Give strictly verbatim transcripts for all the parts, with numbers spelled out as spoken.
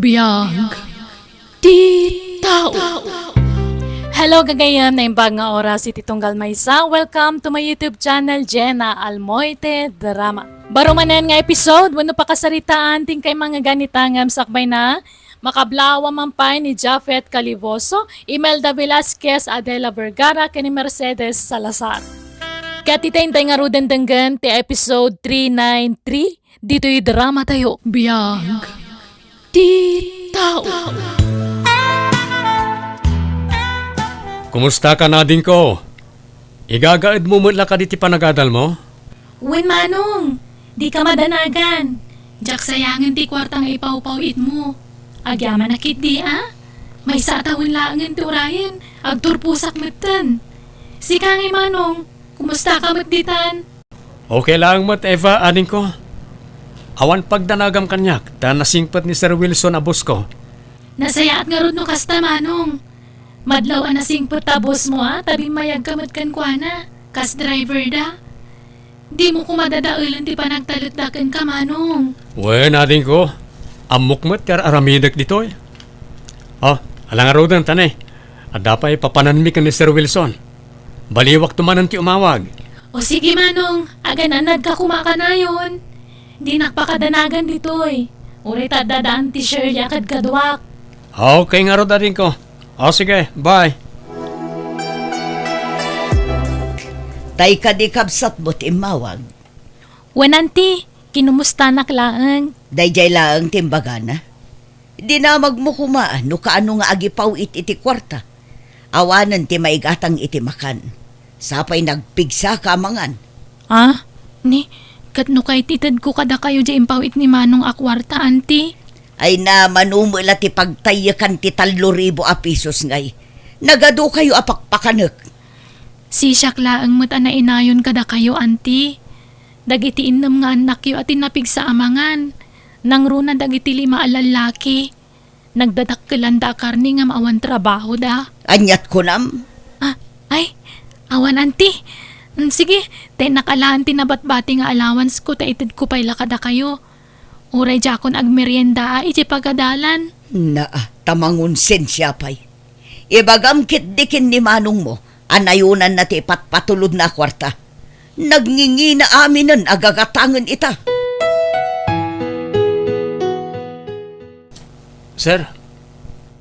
Biag ti tao. Hello, gagayyem, naimbag nga oras iti tunggal maysa. Welcome to my YouTube channel, Jenna Almoite Drama. Baro manen nga episode wenno pakasaritaan ti inkay mangngegana ita ngem sakbayna, makablaawam man pay ni Japhet Calivoso, Imelda Velasquez, Adela Vergara, ken ni Mercedes Salazar. Ket ita intay ngaruden denggen ti episode three nine three ditoy dramatayo. Biag ti tao. Kumusta ka, nadingko? Igagaedmo met la kadi ti panagadalmo? Wen, Manong, dika madanagan. Diak sayangen ti kuarta nga ipawpaw-itmo. Agyamanak ketdi a? Maysa a tawen laengen ti urayen, agturposak metten. Sika ngay, Manong, kumusta ka met ditan? Okay laeng met, Eva, adingko. Awan pagdanagam kaniak, ta nasingpet ni Sir Wilson a boss ko. Nasayaat ngarud no kasta, Manong. Madlaw a nasingpet ta boss mo a, ta bimmayag ka met kenkuana, kas driver da. Dimo koma dadaelen ti panagtalekda kenka, Manong. Wen, adingko, ammok met ti ar-aramidek ditoy. O, ala ngaruden, ta ne, adda pay papananmi ken ni Sir Wilson. Baliwakto manen ti umawag. O sige, Manong, agananadka koma kanayon. Dinak pakadanagan ditoy. Uray ta adda daan ti Shirley a kadkaduak. Okay ngarud, adingko. O sige, bye. Tay kadi kabsatmo ti immawag? Wen, Auntie, kinumustanak laeng. Daydiay laeng ti imbagana. Dinamagmo koma no kaano nga agipaw-it iti kuarta. Awanen ti maigatang iti makan. Sa pay nagpigsaka a mangan. Ah, ni, ket no kayat itedko kadakayo diay impaw-it ni Manong a kuarta, Auntie? Ay na, mano met la ti pagtayyekan ti tallo ribu a pesos ngay. Nagadukayo a pakpakanek. Sisiak laeng met a nainayon kadakayo, Auntie. Dagiti innem nga annakyo a ti napigsa a mangan. Nangruna dagiti lima a lallaki. Nagdadakkelanda a karne ngem awan trabahoda. Aniat kunam? Ah, ay, awan, Auntie. Mm, sige, ta innak alaen ti nabatbati nga allowance ko ta itedko pay la kadakayo. Uray diakon agmerienda a idiay pagadalan. Naa, ta mangonsensia pay. Ibagam ketdi ken ni manongmo a nayonanna ti ipatpatulodna a kuarta. Nagngingina aminen a gagatangen ita. Sir,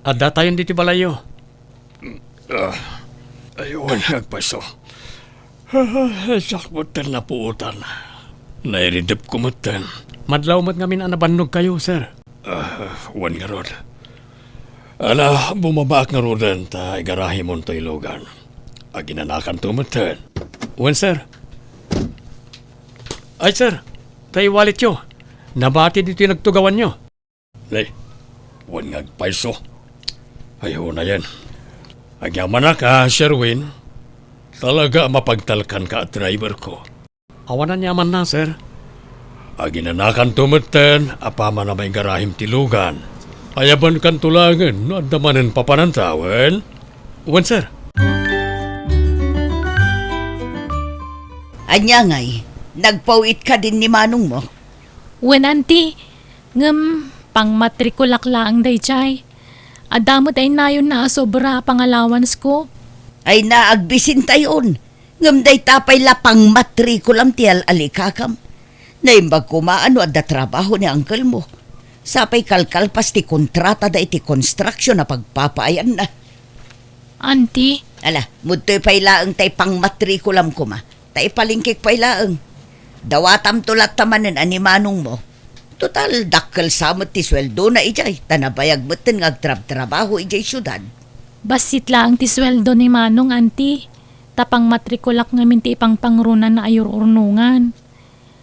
addatayon ditoy balayyo. Ah, ay, wen nga agpayso. Siak metten napuotan. Nairidepko metten. Madlaw met ngamin a nabannogkayo, sir. Ah, wen ngarud. Ala, bumabaak ngaruden ta igarahimon toy lugan. Aginanakanto metten. Wen, sir. Ay, sir, tay walletyo. Nabati ditoy nagtugawanyo. Ne, wen nga agpayso. Ay, unayen. Agyamanak a, Sherwin. Talaga a mapagtalkanka a driver ko. Awan aniamanna, sir. Aginanakanto metten a paman a maigarahim ti lugan. Ayabankanto laengen no adda manen papananta, wen? Wen, sir. Ania ngay, nagpaw-it kadin ni manongmo? Wen, Auntie, ngem pangmatrikulak laeng daydiay. Adda met ay nayonna a sobra a pangalawansko. Ay na, agbisintayon. Ngem dayta pay la pangmatrikulam ti al-alikakam. Naimbag koma a no adda trabaho ni uncle mo. Sa pay kalkalpas ti kontratada iti construction a pagpapaayanna. Auntie? Ala, mudtoy pay laeng tay pangmatrikulam koma. Ta ipalingkek pay laeng. Dawatamto latta manen a ni manongmo. Total, dakkel sa met ti sueldona idiay, ta nabayag metten nga agtrabtrabaho idiay siudad. Bassit laeng ti sueldo ni Manong, Auntie, ta pangmatrikulak ngamin ti ipangpangrunana a yur-urnongan.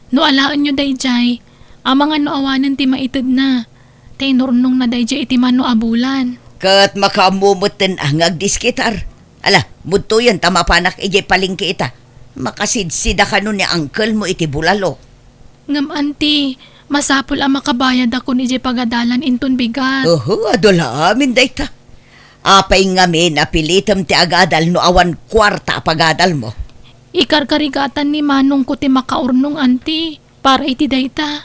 No alaenyo daydiay, amangan no awanen ti maitedna, ta inurnongna daydiay iti mano a bulan. Ket makaammo metten a nga agdiskitar. Ala, mudtoyen ta mapanak idiay palengke ita. Makasidsidakano ni uncle mo iti bulalo. Ngem, Auntie, masapul a makabayadakon idiay pagadalan inton bigat. Oho, adu la amin dayta. Apay ngamin a pilitem ti agadal no awan kuarta a pagadalmo? Ikarkarigatan ni manongko ti makaurnong, Auntie, para iti dayta.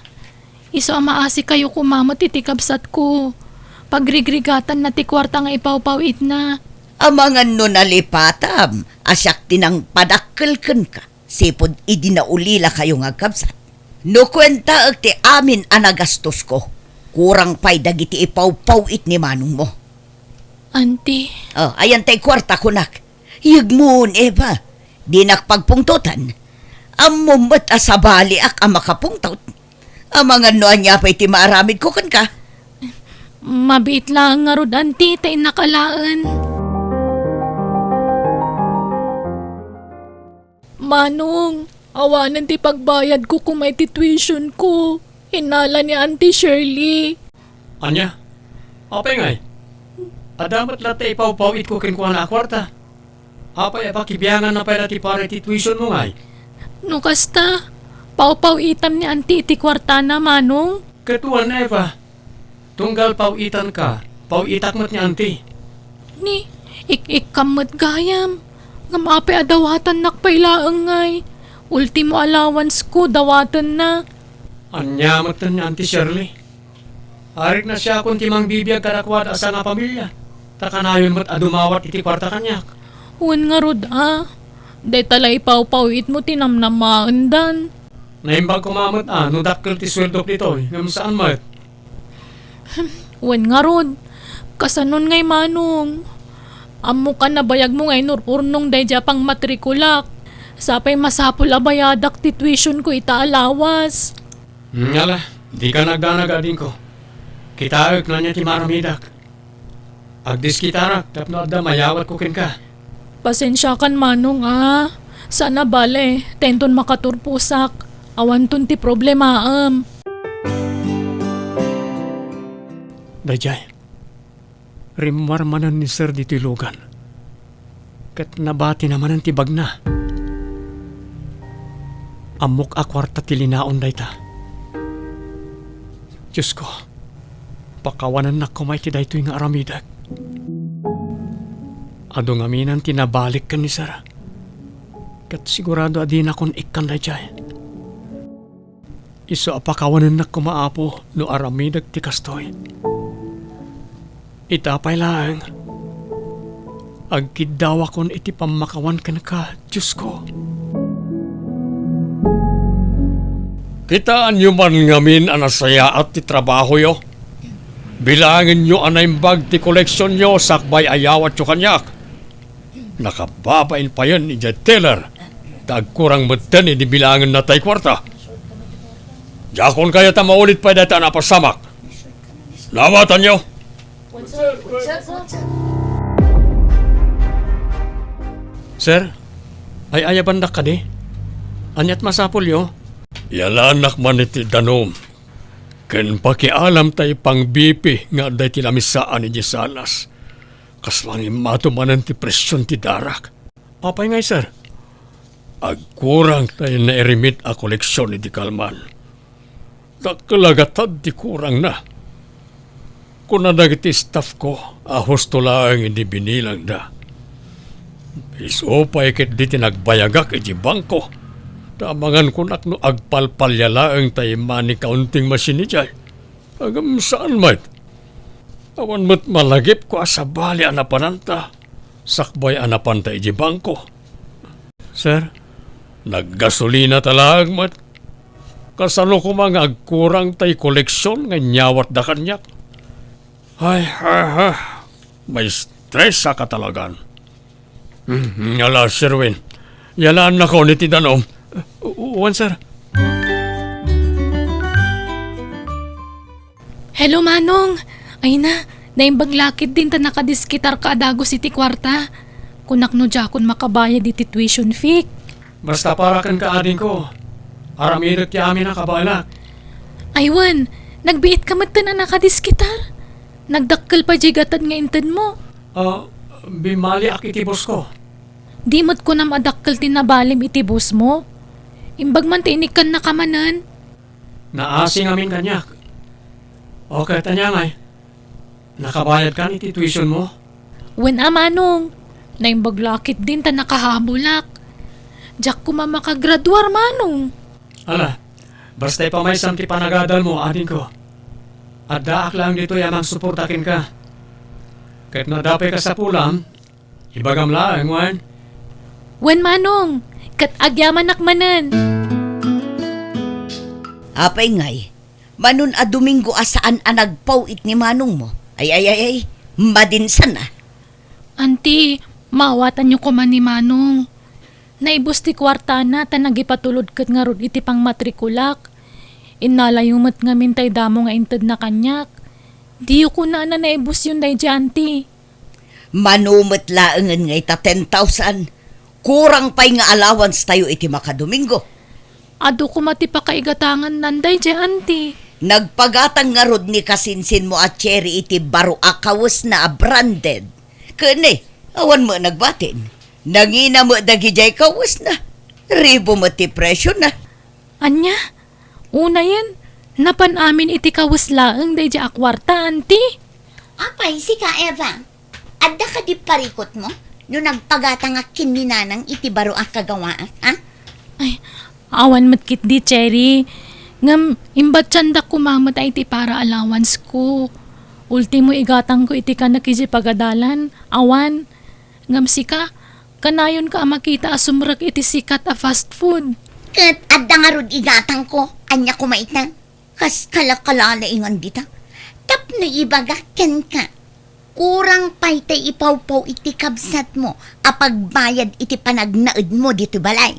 Isu a maasikayo koma met iti kabsatko. Pagrigrigatanna ti kuarta nga ipawpaw-itna. Amangan no nalipatam a siak ti nangpadakkel kenka, sipud idi naulilakayo nga agkabsat. No kuentaek ti amin a nagastosko, kurang pay dagiti ipawpaw-it ni manongmo. Auntie. Oh, ayan tay kuarta, kunak. Yegmon, Eva. Dinak pagpungtotan. Ammom met a sabaliak a makapungtot. Amangan no ania pay ti maaramidko kenka. Mabiit laeng ngarud, Auntie, ta innak alaen. Manong, awanen ti pagbayadko koma iti tuitionko, innala ni Auntie Shirley. Ania? Apay ngay? Adda met latta ipawpaw-itko kenkuana a kuarta. Apay a pakibianganna pay la ti para iti tuitionmo ngay? No kasta, pawpaw-itam ni Auntie iti kuartana, Manong. Ket wen, Eva. Tunggal paw-itanka, paw-itak met ni Auntie. Ni, ik-ikkam met gayam. Ngem apay a dawatannak pay laeng ngay? Ultimo allowance ko, dawatenna. Ania met ni Auntie Shirley? Arik nasiakon ti mangbibiag kadakuada a sangapamilia, ta kanayon met a dumawat iti kuarta kaniak. Wen ngarud a, dayta la ipawpaw-itmo ti namnamaendan. Naimbag koma met a no dakkel ti sueldok ditoy, ngem saan met. Wen ngarud, kasanon ngay, Manong? Ammok a nabayagmo nga inur-urnong daydi a pangmatrikulak. Sapay masapul a bayadak ti tuitionko ita a lawas. Hmm, ala, dika nagdanag, adingko. Kitaek no ania ti maaramidak. Agdiskitarak tapno adda mayawatko kenka. Pasensiakan, Manong, a. Saan a bale, ta inton makaturposak, awanton ti problemaem. Daydiay, rimmuar manen ni Sir ditoy lugan. Ket nabatina manen ti bagna. Ammok a kuarta ti linaon dayta. Diosko, pakawanennak koma iti daytoy nga aramidek. Adu ngamin ti nabalik ken ni Sir. Ket sigurado a dinakon ikkan daydiay. Isu a pakawanennak koma, Apo, no aramidek ti kastoy. Ita pay laeng, agkiddawakon iti pammakawan kenka, Diosko. Kitaenyo man ngamin a nasayaat ti trabahoyo. Bilangenyo a naimbag ti koleksionyo sakbay a yawatyo kaniak. Nakababain payen idiay teller, ta agkurang metten idi bilangenna tay kuarta. Diakon kayat a maulit pay dayta a napasamak. Lawatanyo! Sir, ay-ayabandak kadi? Aniat masapulyo? Yalanak man iti danum. Ken pakialam tay pang-B P nga adda iti lamisaan idiay sanas. Kasla nga immato manen ti presion ti darak. Apay ngay, sir? Agkurang tay nairimit a koleksion iti kalman. Dakkel a gatad ti kurangna. Kuna dagiti staff ko a husto laeng idi binilangda. Isu pay ketdi ti nagbayagak iti bangko. Ta amangan kunak no agpalpalia laeng tay money counting machine idiay. Ngem saan met. Awan met malagipko a sabali a napananta sakbay a napanta iti bangko. Sir, naggasolina ta laeng met. Kasano koma nga agkurang tay koleksion nga inyawatda kaniak? Ay, ha, ha. Maestresak a talagan. Hmm, ala, Sir Win. Yalaannakon iti danum. U-, wen, sir. Hello, Manong. Ay na, naimbag la ketdin ta nakadiskitarka a dagus iti kuarta. Kunak no diakon makabayad iti tuition fee. Basta para kenka, adingko. Aramidek ti amin a kabaelak. Ay wen, nagbiitka metten a nakadiskitar. Nagdakkel pay diay gatad nga intedmo. Ah, bimmaliak iti boss ko. Di met kunam a dakkel ti nabalim iti boss mo? Imbag man ti inikkannaka manen. Naasi ngamin kaniak. O, ket ania ngay? Nakabayadkan iti tuition mo? Wen a, Manong. Naimbag la ketdin ta nakahabulak. Diak koma makagraduar, Manong. Ala, basta ipamaysam ti panagadal mo, adingko. Addaak laeng ditoy a mangsuporta kenka. Ket no adda pay kasapulam, ibagam laeng, wen? Wen, Manong, ket agyamanak manen. Apay ngay, Manon a Domingo a saan a nagpaw-it ni manongmo. Ay, ay, ay, ay, madin sana. Anti, maawatanyo koma ni Manong. Naibus ti kuartana ta nagipatulod ket ngarud iti pangmatrikulak. Innalayo met ngamin tay damo nga intedna kaniak. Diyo kunana naibusyon daydiay, Anti. Mano met laengen nga ita ten thousand? Kurang pay nga allowance tayo iti makadomingo. Adu koma ti pakaigatangannan daydiay, Anti. Nagpagatang ngarud ni kasinsinmo a Cherry iti baro a kawesna a branded. Ken, awan met nagbatin. Nangina met dagidiay kawesna. Ribo met ti presiona. Ania? Unayen, napan amin iti kawes laeng daydiay a kuarta, Anti? Apay, sika, Eva? Adda kadi parikutmo no nagpagatangak ken ni Nanang iti baro a kagawaak, ha? Ay, awan met ketdi, Cherry. Ngem, imbatiandak koma met a iti para allowance ko. Ultimo igatangko iti kanak idiay pagadalan, awan. Ngem sika, kanayonka a makita a sumrek iti sikat a fast food. Ket adda ngarud igatangko, ania koma ita? Kas kalakalaingan dita. Tapno ibagak kenka, kurang pay tay ipawpaw iti kabsatmo a pagbayad iti panagnaedmo ditoy balay.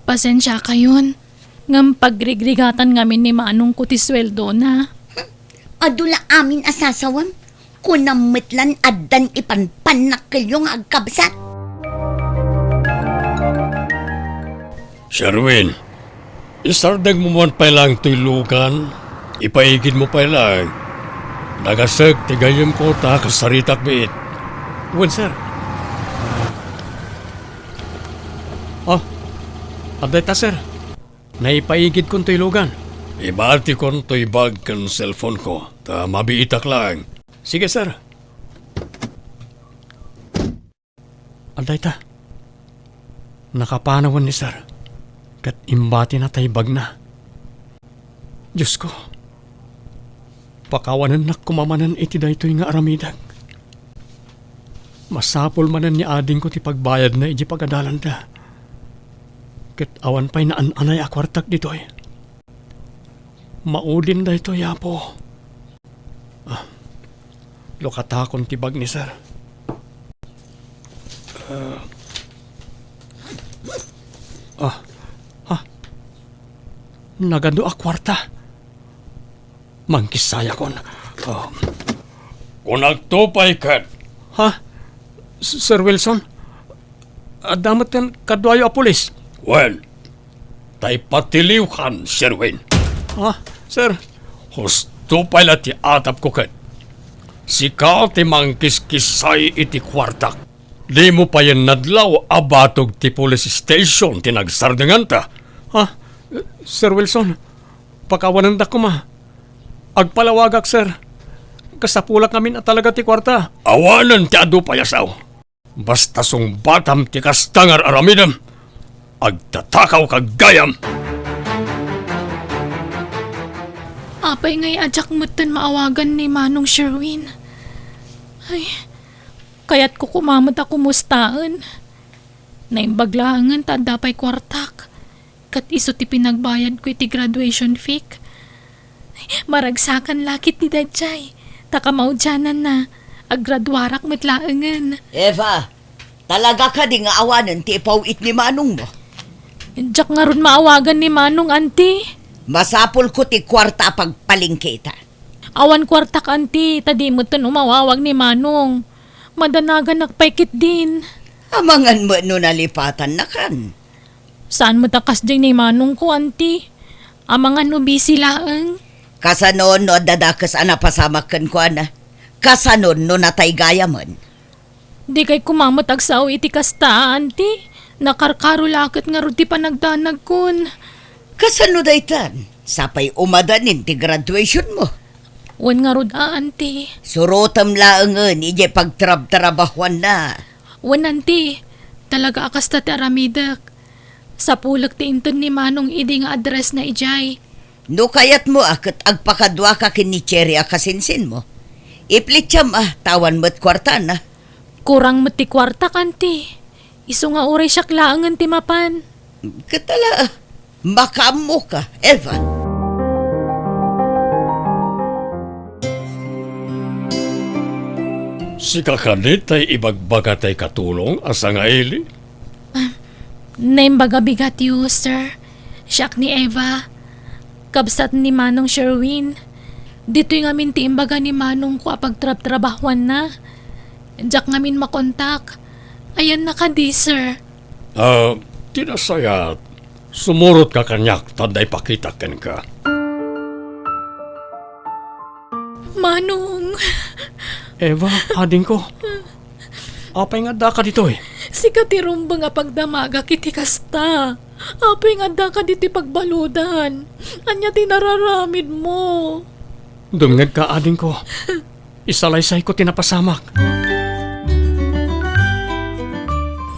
Pasensiakayon, ngem pagrigrigatan ngamin ni manongko ti sueldona. Hmm, adu la amin a sasawem. Kunam met lan addan ipanpannakkelyo nga agkabsat. Sherwin, isardengmo man pay laeng toy lugan, ipaigidmo pay laeng. Nagasek ti gayyemko ta kasaritak biit. Wen, sir. Ah, adda ita, sir. Naipaigidkon toy lugan. Ibatikon toy bag ken cellphone ko, ta mabiitak laeng. Sige, sir. Adda ita. Nakapanawen ni sir. Ket imbatina tay bagna. Diosko, pakawanennak koma manen iti daytoy nga aramidek. Masapul manen ni adingko ti pagbayadna idiay pagadalanda. Ket awan pay naan-anay a kuartak ditoy. Maudin daytoy, Apo. Ah, lukatakon ti bag ni sir. Ah. Ah. Ha? Nagadu a kuarta. Mangkissayakon. Ah. Kunakto pay ket. Ha? S-, Sir Wilson? Adda met ken kaduayo a pulis? Wen, tay patiliwkan, Sherwin. Ah, sir. Husto pay la ti atapko ket. Sika ti mangkiskisay iti kuartak. Dimo payen nadlaw a batog ti police station ti nagsardenganta. Ah, Sir Wilson, pakawanendak koma. Agpalawagak, sir. Kasapulak ngamin a talaga ti kuarta. Awanen ti adu pay a sao. Basta sungbatam ti kasta nga ar-aramidem, agtatakawka gayam! Apay ngay a diak metten maawagan ni Manong Sherwin? Ay, kayatko koma met a kumustaen. Naimbag laengen ta adda pay kuartak. Ket isu ti pinagbayadko iti graduation fee. Maragsakan la ketdi daydiay, ta kamaudiananna, aggraduarak met laengen. Eva, talaga kadi nga awanen ti ipaw-it ni manongmo? Diak ngarud maawagan ni Manong, Auntie. Masapulko ti kuarta a pagpalengke ita. Awan kuartak, Auntie, ta di metten umawawag ni Manong. Madanaganak pay ketdin. Amangan met no nalipatannakan. Saan met a kasdiay ni manongko, Auntie? Amangan no busy laeng. Kasano no adda dakes a napasamak kenkuana? Kasano no natay gayamen? Dikay koma met agsao iti kasta, Auntie. Nakarkaro la ket ngarud ti panagdanagkon. Kasano daytan? Sapay umadanin ti graduationmo. Wen ngarud a, Auntie. Surotem laengen idiay pagtrabtrabahoanna. Wen, Auntie. Talaga a kasta ti aramidek. Sapulek ti inted ni Manong idi nga addressna idiay. No kayatmo a ket agpakaduaka ken ni Cherry a kasinsinmo, iplittiam a ta awan met kuartana. Kurang met ti kuartak, Auntie. Isu nga uray siak laengen ti mapan. Ket ala, makaammoka, Eva. Sika kadi tay ibagbaga tay katulong a sangaili? Ah, naimbag a bigatyo, sir. Siak ni Eva. Kabsat ni Manong Sherwin. Ditoy ngamin ti imbaga ni Manongko a pagtrabtrabahuanna. Diak ngamin makontak. Ayanna kadi, sir. Ah, ti nasayaat, sumurotka kaniak ta adda ipakitak kenka. Manong! Eva, adingko. Apay nga addaka ditoy? Sika ti rumbeng a pagdamagak iti kasta. Apay nga addaka ditoy pagbaludan? Ania ti nararamidmo? Dumngegka, adingko. Isalaysayko ti napasamak.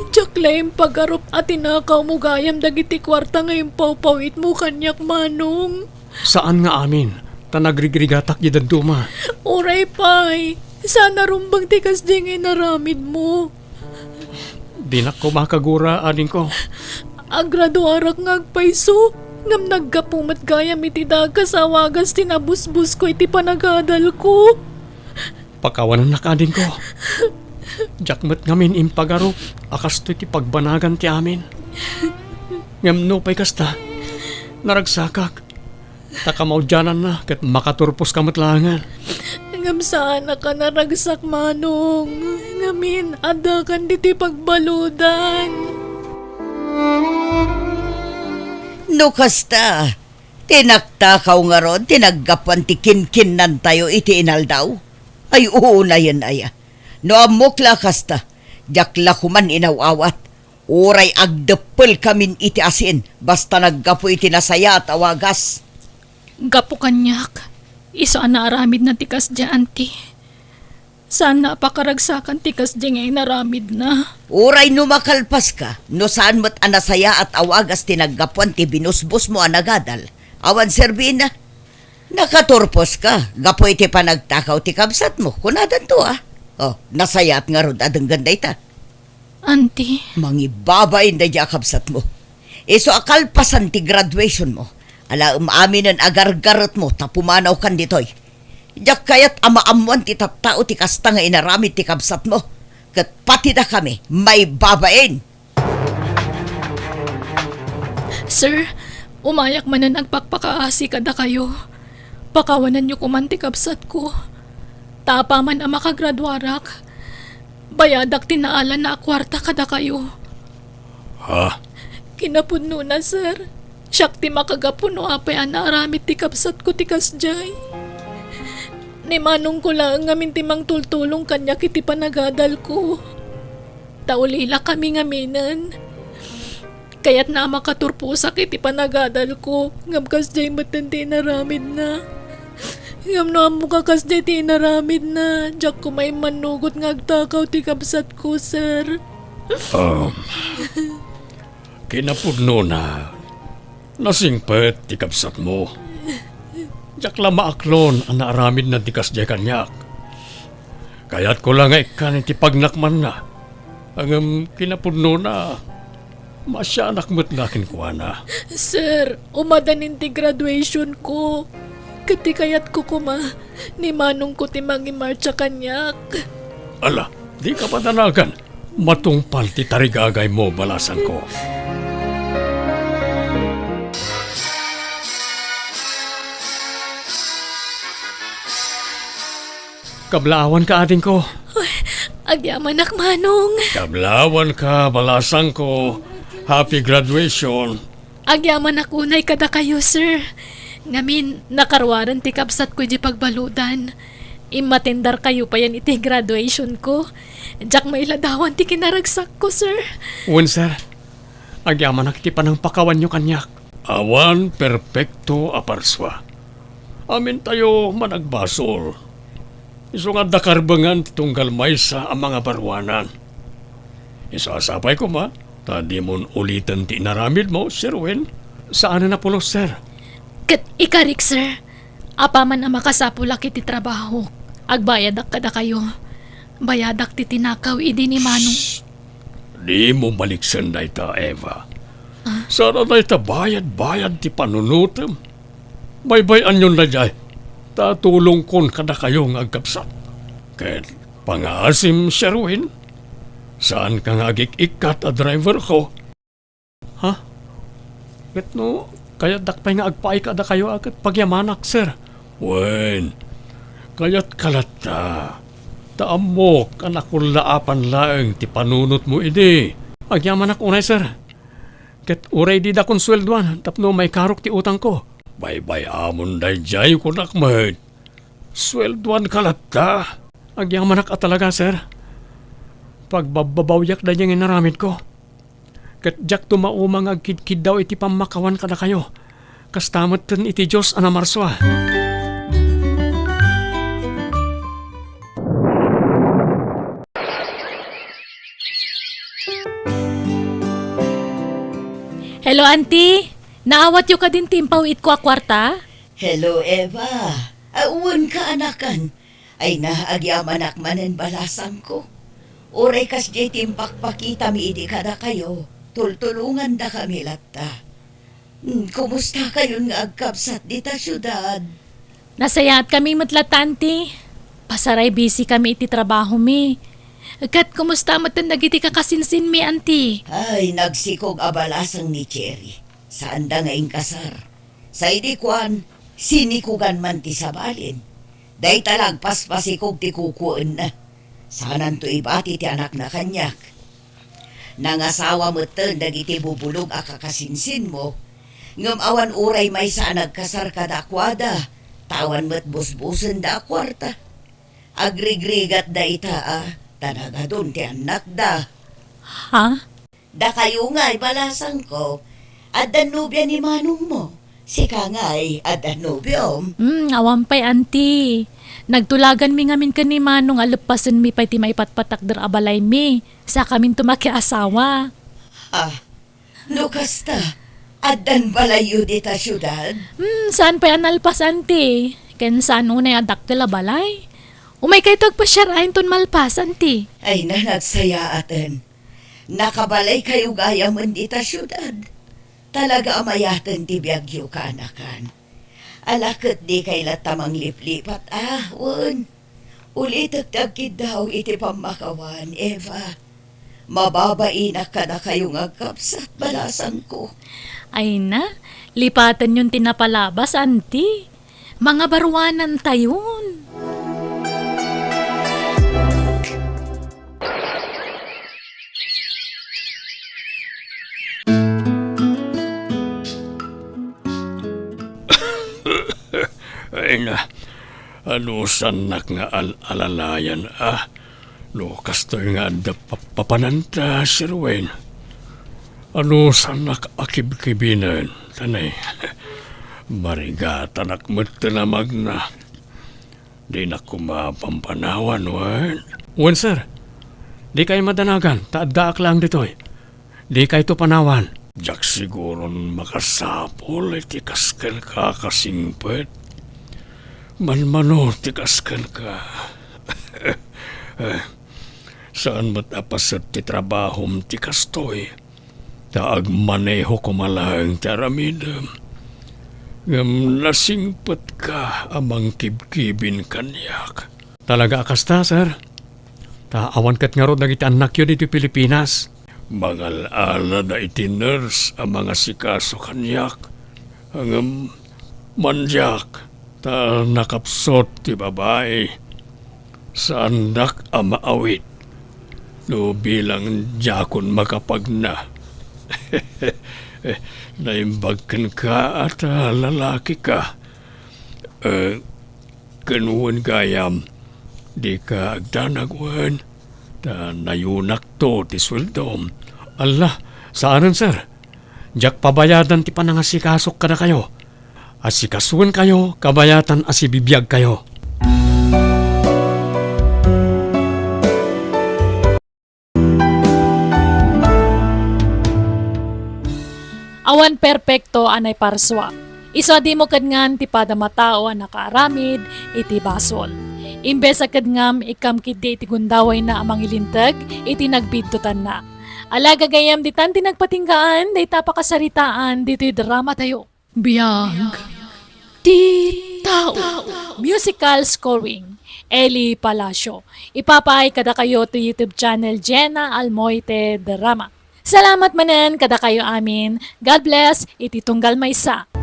Diak la impagarup a tinakawmo gayam dagiti kuarta nga impawpawitmo kaniak, Manong. Saan nga amin, ta nagrigrigatak iti dadduma. Uray pay, saan a rumbeng ti kasdiay nga inaramidmo. Dinak koma kagura, adingko. Agraduarak nga agpayso, ngem naggapu met gayam iti dakes a wagas ti nabusbosko iti panagadalko. Pakawanennak, adingko. Diak met ngamin impagarup a kastoy ti pagbanagan ti amin. Ngem nupay kasta, naragsakak. Ta kamaudiananna ket makaturposka met laengen. Ngem saanak a naragsak, Manong. Ngamin, addakan ditoy pagbaludan. No kasta, ti naktakaw ngarud ti naggapuan ti kinkinnantayo iti inaldaw? Ay, unayen aya. No ammok la kasta, diak la koman inaw-awat. Uray agdeppelkamin iti asin, basta naggapu iti nasayaat a wagas. Gapu kaniak, isu a naaramidna ti kasdiay, Auntie. Saanna a pakaragsakan ti kasdiay nga inaramidna. Uray no makalpaska, no saan met a nasayaat a wagas ti naggapuan ti binusbosmo a nagadal, awan serbienna. Nakaturposka gapu iti panagtakaw ti kabsatmo, kunadanto a. Oh, nasayaat ngarud a denggen dayta. Auntie. Mangibabain daydiay a kabsatmo. Isu a kalpasan ti graduationmo, alaem aminen a gargaretmo ta pumanawkan ditoy. Diak kayat a maammoan ti tattao ti kasta nga inaramid ti kabsatmo. Ket patidakami, maibabain. Sir, umayak manen agpakpakaasi kadakayo. Pakawananyo koman ti kabsatko. Ta apaman a makagraduarak, bayadak ti naalana a kuarta kadakayo. Ha? Kinapudnona, sir. Siak ti makagapu no apay a naaramid ti kabsatko ti kasdiay. Ni manongko laeng ngamin ti mangtultulong kaniak iti panagadalko. Ta ulilakami ngaminen. Kayatna a makaturposak iti panagadalko, ngem kasdiay metten ti inaramidna. Ngem no ammok a kasdiay ti inaramidna, diak koma immannugot nga agtakaw ti kabsatko, sir. Um, kinapudnona, nasingpet ti kabsatmo. Diak la maaklon a naaramidna ti kasdiay kaniak. Kayatko la nga ikkan iti pagnakmanna. Ngem kinapudnona, maasianak met la kenkuana. Sir, umadanin ti graduationko. Ket ti kayatko koma, ni manongko ti mangimartsa kaniak. Ala, dika madanagan. Matungpal ti tarigagaymo, balasangko. Kablaawanka, adingko. Ay, agyamanak, manong. Kablaawanka, balasangko. Happy graduation. Agyamanak unay kadakayo, sir. Ngamin, nakaruaren ti kabsatko idiay pagbaludan. Immatendarkayo payen iti graduationko. Diak mailadawan ti kinaragsakko, sir. Wen, sir. Agyamanak iti panangpakawanyo kaniak. Awan perpekto a parsua. Amintayo managbasol. Isu nga adda karbengan ti tunggal maysa a mangabaruanan. Isu a sapay koma, ta dimon uliten ti inaramidmo, Sir Wen. Saanen a pulos, sir. Ket ikarik, sir, apaman a makasapulak iti trabahok, agbayadak kadakayo. Bayadak ti tinakaw idi ni Manong. Shh! Dimo maliksen dayta, Eva. Ah? Saan a dayta bayad-bayad ti panunotem. Baybay-anyon daydiay, ta tulongkon kadakayo nga agkabsat. Ket pangaasim, Sherwin, saanka nga agik-ikkat a driverko. Ha? Ket no, kayatdak pay nga agpaay kadakayo a ket pagyamanak, sir. Wen, kayatka latta. Ta ammok a nakullaapan laeng ti panunotmo idi. Agyamanak unay, sir. Ket uray dida konsueldoan tapno maikarok ti utangko. Baybay-amon daydiay, kunak met. Sueldoanka latta. Agyamanak a talaga, sir. Pagbabbabawiak daydiay nga inaramidko. Ket diakto mauma nga agkidkiddaw iti pammakawan kadakayo. Kasta metten iti Dios a namarsua. Hello, Auntie. Naawatyo kadin ti impaw-itko a kuarta? Hello, Eva. Awan ka, anakan. Ay na, agyamanak manen, balasangko. Uray kasdiay ti impakpakitami idi kadakayo, tultulongandakami latta. Hmm, kumusta kayon nga agkabsat dita siudad? Nasayaat kami met latta, Auntie. Pasaray busy kami iti trabahomi. Ket kumusta metten dagiti kakasinsinmi, Auntie? Ay, nagsikog a balasang ni Cherry. Saanda nga inkasar. Sa idi kuan, sinikugan man ti sabalin. Dayta la agpaspasikog ti kukuenna. Saananto ibati ti anakna kaniak. Nangasawa metten dagiti bubulog a kakasinsinmo, ngem awan uray maysa a nagkasar kadakuada, ta awan met busbusenda a kuarta. Agrigrigatda ita a, ta nagadun ti annakda. Ha? Dakayo ngay, balasangko, addan nobia ni manongmo. Sika ngay, addan nobiom. Hmm, awan pay, Auntie. Nagtulaganmi ngamin ken ni Manong a leppasenmi pay ti maipatpatakder a balaymi. Sakaminto makiasawa. Ah, no kasta, addan balayyo dita siudad? Hmm, saan pay a nalpas, Auntie? Ken saan unay a dakkel a balay? Umaykayto agpasiar inton malpas, Auntie. Ay na, nagsayaaten. Nakabalaykayo gayamen dita siudad. Talaga a mayaten ti biagyo, kaanakan. Ala ket dikay latta mangliplipat a, wen. Ulitek ti agkiddaw iti pammakawan, Eva. Mababainak kadakayo nga agkabsat, balasangko. Ay na, lipatenyon ti napalabas, Auntie. Mangabaruanantayon. Ay na, anusannak nga al-alalayan a. No kastoy nga adda pa-, papananta, Sir Wayne. Anusannak a kibkibinen, tanay. Marigatanak met ti namagna. Dinak koma pampanawan, wen? Wen, sir. Dikay madanagan, ta addaak laeng ditoy. Dikayto panawan. Diak siguron makasapul iti kas kenka a kasingpet. Manmano ti kas kenka. Eh, saan met a paset ti trabahom ti kastoy. Ta agmaneho koma laeng ti aramidem. Ngem nasingpetka a mangkibkibin kaniak. Talaga a kasta, sir. Ta awan ket ngarud dagiti annakyo ditoy Pilipinas. Mangal-alada iti nurse a mangasikaso kaniak. Ngem mandiak, ta nakapsut ti babai. Saandak a maawit no bilang diakon makapagna. Naimbag kenka a ta lalakika. Eh, ken wen gayam, dika agdanag wen, ta nayonakto ti sueldom. Alla, saanen, sir. Diak pabayadan ti panangasikasok kadakayo. Asikasoenkayo kabayatan a sibibiagkayo. Awan perpekto a naiparsua. Isu a dimo kidngan ti padam a tao a nakaaramid iti basol. Imbes a kidngam, ikkam ketdi iti gundawayna a mangilinteg iti nagbiddutanna. Ala, gagayyem, ditan ti nagpatinggaan dayta a pakasaritaan ditoy dramatayo. Biag ti tao. Musical scoring, Eli Palacio. Ipapaay kadakayo ti YouTube channel Jenna Almoite Drama. Salamat manen kadakayo amin. God bless iti tunggal maysa.